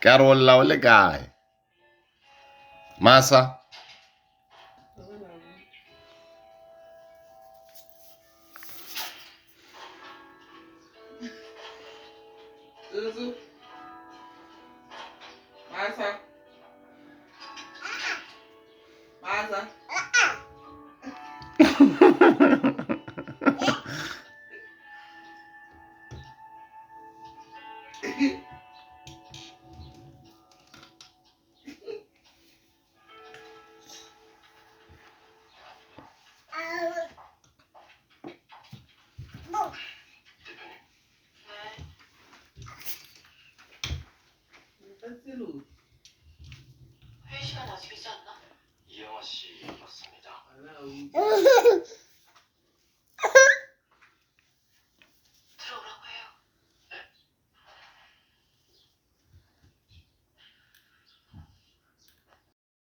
Ka re o lla o le kae? Masa. Zuzu. Masa. Masa. 회의 시간 아직 있지 않나? 이영아 씨 맞습니다.